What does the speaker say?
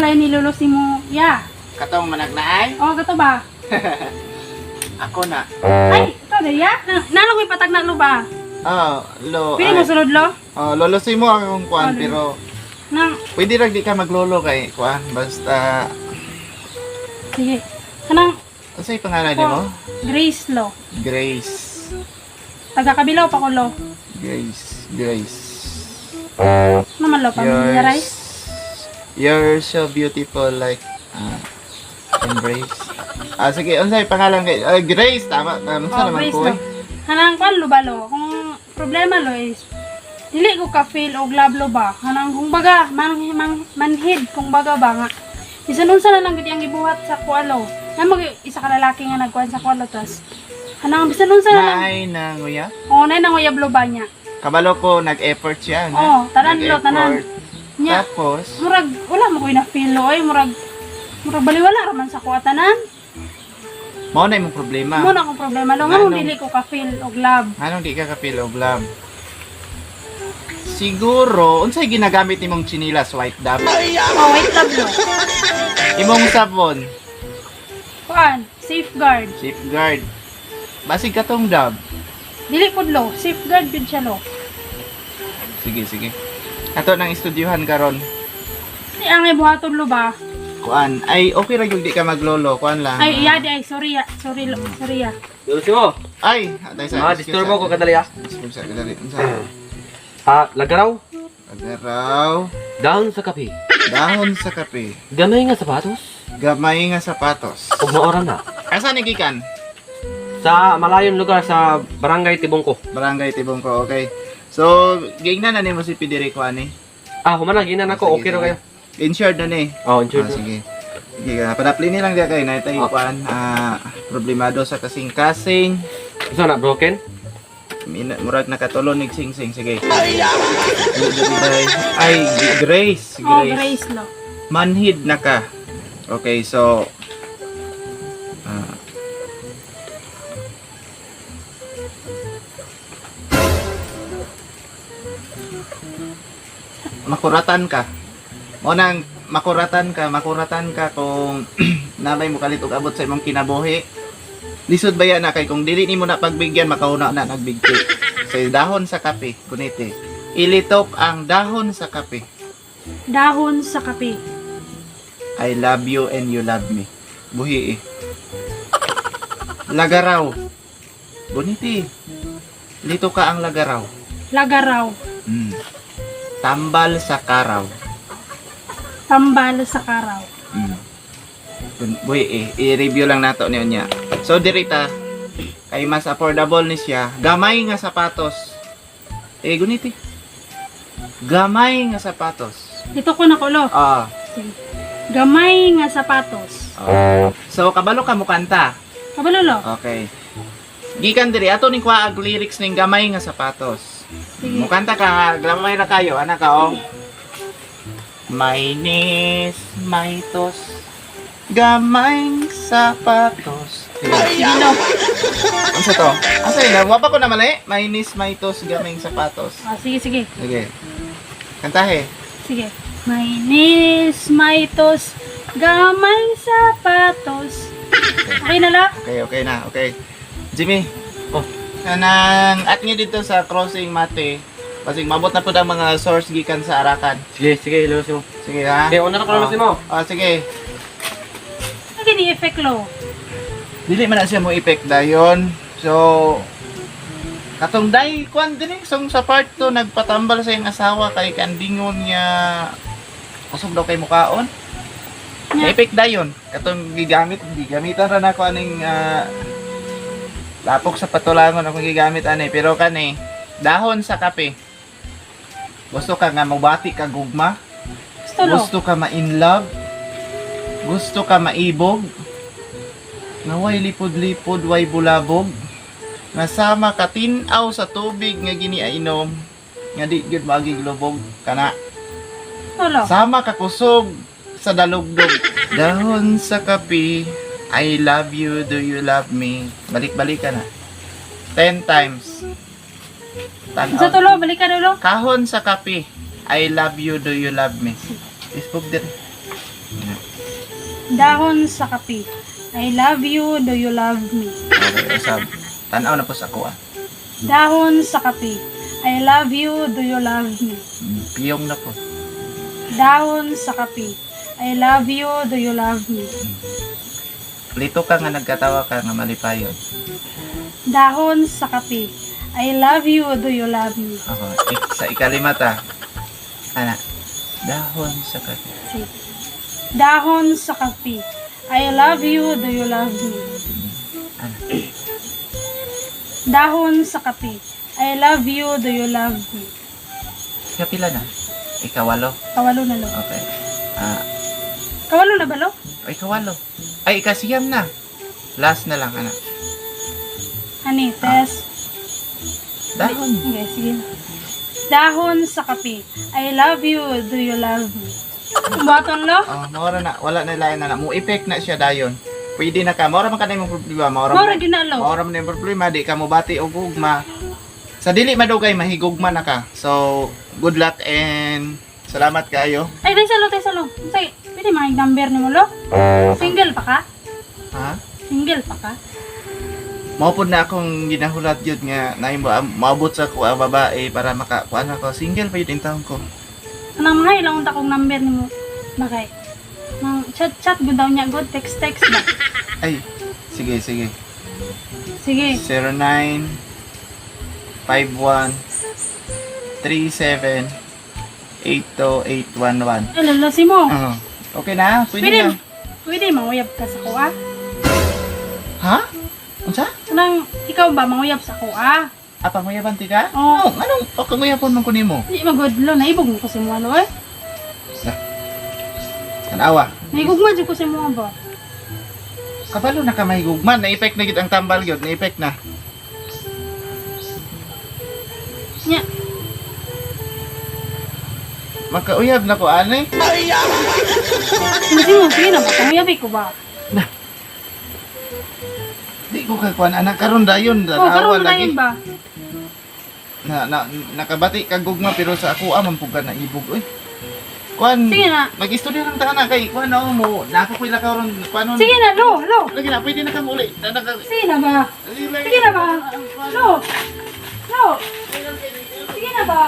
balay ni Lolo si mo, ya. Katong managnaay? Oh, kato ba? Ako na. Ay, ikaw na ya? Nano ko'y patag na lo ba? Ah, lo. Pili mo ay. sulod lo? Oh, lolo si mo akong kuan Ano? pero Nang, pwede ra di ka maglolo kay kuan basta sige. Kanang, unsay pangalan nimo? Grace lo. Grace. Taga Kabilaw pa ko lo. Grace. Grace. Naman lo, pamilya You're so beautiful like embrace. Ah, sige, unsay pangalan kay Grace, tama. Tama sa Oh, naman Grace ko. lo. Eh. Hanang kwan lo ba lo? Kung problema lo is, dili ko ka feel og love lo ba? Hanang kung baga, manhid kung baga ba nga. Bisan unsa na lang gid ang gibuhat sa kualo. Na mag isa ka lalaki nga nagkuan sa kualo tas. Hanang bisan unsa na lang. Naay na nguya. Oh, nay nanguyab lo ba niya. Kabalo ko nag-effort siya, na. Oh, tanan lo, tanan. Nag-effort. Nya, Tapos, murag wala mo koy na feel lo ay murag murag baliwala ra man sa kuha tanan. Mao na imong problema. Mo na akong problema lo nganong Nganong- dili ko ka feel og love. Anong di ka ka-feel og love? Siguro, unsay ginagamit nimong chinilas, White Dove? Oh, wait love lo. Imong sabon, Kuan, safeguard. Safeguard. Basig katong Dove. Dili pud lo, safeguard gyud siya lo. Sige, sige. Ato nang estudyuhan karon. Di ang ibuhaton lo ba? Kuan, ay okay ra gyud di ka maglolo, kuan lang. Ay, iya di ay sorry ya, sorry lo, sorry ya. Lolo si mo. Ay, atay sa. Ah, disturbo ko kadali ah. Disturbo sa kadali. Unsa? Ah, lagaraw. Agaraw, Dahon sa kape. Dahon sa kape. Gamay nga sapatos. Gamay nga sapatos. Ug maora na. Asa ni gikan? Sa malayong lugar sa Barangay Tibungko. Barangay Tibungko, okay. So, giingnan na nimo si Federico ani. Ah, humana ginan ako. Sige, Okay ra sige. kayo. Insured na ni. Oh, insured. Ah, sige. Sige ka. Padapli ni lang diya kay na tayo Ah. kuan problemado sa kasing-kasing. Unsa na broken? Murag nakatulon nig sing-sing. Sige. Ay, Grace, Grace. Oh, Grace lo. Manhid na ka. Okay, so makuratan ka. Mo nang makuratan ka kung nabay mo kalit og abot sa imong kinabuhi. Lisod ba yan na kay kung dili nimo na pagbigyan makauna na nagbigti. Sa dahon sa kape, kunite. Ilitok ang dahon sa kape. Dahon sa kape. I love you and you love me. Buhi eh. Lagaraw. Boniti. Lito ka ang lagaraw. Lagaraw. Tambal sa karaw. Tambal sa karaw. Buhi eh. I-review lang nato niyo niya. So dirita kay mas affordable ni siya. Gamay nga sapatos. Eh guniti. Gamay nga sapatos. Dito ko na ko lo. Ah. Sige. Gamay nga sapatos. So kabalo ka mo kanta. Kabalo lo. Okay. Gikan diri ato ning kuha ag lyrics ning gamay nga sapatos. Sige. Mukanta ka, gamay ra kayo, ana ka oh. My knees, my toes, gamay sapatos. Sige. Sige lo. Unsa to? Asa ila? Wa pa ko na mali. My knees, my toes, gamay sapatos. Ah, sige, sige. Sige. Kantahe. Sige. My knees, my toes, gamay sapatos. Okay na lo? Okay, okay na. Okay. Jimmy. Oh. Kanang at nga dito sa crossing mate. Basig mabot na pud ang mga source gikan sa Arakan. Sige, sige, Lolo si mo. Sige ha. Sige, una na ko Lolo si mo. Ah, sige. Ano gini effect lo? Dili man na siya mo effect dayon. So katong day kwan dinhi song sa part 2 nagpatambal sa iyang asawa kay kandingon niya kusog daw kay mukaon. Nya. Effect dayon katong gigamit gigamitan ra nako aning lapok sa patulangon akong gigamit ani pero kani dahon sa kape. Gusto ka nga mobati ka gugma? Gusto lo. Gusto ka ma-in love? Gusto ka maibog? Nga way lipod-lipod, way bulabog? Nga sama ka tinaw sa tubig nga giniainom, nga di gyud magig lubog kana. Gusto lo. Sama ka kusog sa dalugdog. Dahon sa kape, I love you, do you love me? Balik-balik ka na. 10 times. Sa Tanaw. tulo, balik ka dulo. Kahon sa kape, I love you, do you love me? Facebook din. Dahon sa kape. I love you, do you love me? Okay, usab. Tanaw na po sa ako ah. Dahon sa kape. I love you, do you love me? Piyong na po. Dahon sa kape. I love you, do you love me? Lito ka nga nagkatawa ka nga malipayon. Dahon sa kape. I love you, do you love me? Ako, sa ikalima ta. Ana, dahon sa kape. Sige. Dahon sa kape. I love you, do you love me? Ana. Dahon sa kape. I love you, do you love me? Kapila na? Ikawalo. Kawalo na lo. Okay. Ah, Kawalo na ba lo? ay, ikawalo. Ay, ikasiyam na. Last na lang, ana. Ani, test. Dahon. Okay, sige. Dahon sa kape. I love you, do you love me? Baton lo? Oh, maura na. Wala na lain na na. Mo effect na siya dayon. Pwede na ka. Maura man ka na imong problema. Maura Maura man. gyud na lo. Maura man na imong problema. Di ka mo bati og gugma. Sa dili madugay, mahigugma na ka. So, good luck and salamat kaayo. Ay, tay salo, tay salo. Say, pwede mga number ni mo lo? Single pa ka? Ha? Single pa ka? Mao pud na akong ginahulat yun nga naay maabot sa ko ang babae para makakuan ako. Single pa yun in taon ko. Anang mga ilang unta kong number ni mo? Bakay? Mang chat chat gud daw niya good text text ba? Ay, sige, sige. Sige. 09 51 37 82811. Ay, lalasi mo. Oh, okay na, pwede, Pwede, na. pwede manguyab ka sa kuha. Ha? Unsa? Anang ikaw ba manguyab sa kuha? Ah, panguyaban ti ka? Oo. Oh, anong pagkanguyabon man ko nimo? Di magod lo, naibog mo ko si mo lo eh. Tanawa. Naigugma jud ko si mo ba? Kabalo na ka mahigugman, na-effect na gid ang tambal gyud, na-effect na. Nya, Makauyab na ko ani. kasi mo sige na ba panguyabi ko ba? Di ko kakuan anak karon dayon, Oh, karon tanawa mo lagi. dayon ba? Na, na nakabati kag gugma pero sa ako man pug ka naibog oy. Kuan. Sige na. Mag-istorya lang ta na kay kuan na mo. Nako ko'y lakaw ron kuan. Sige na, lo, lo. Lagi na pwede na kang uli. Na, na, Sige na ba? Sige na ba? Lo. Lo. Sige na ba?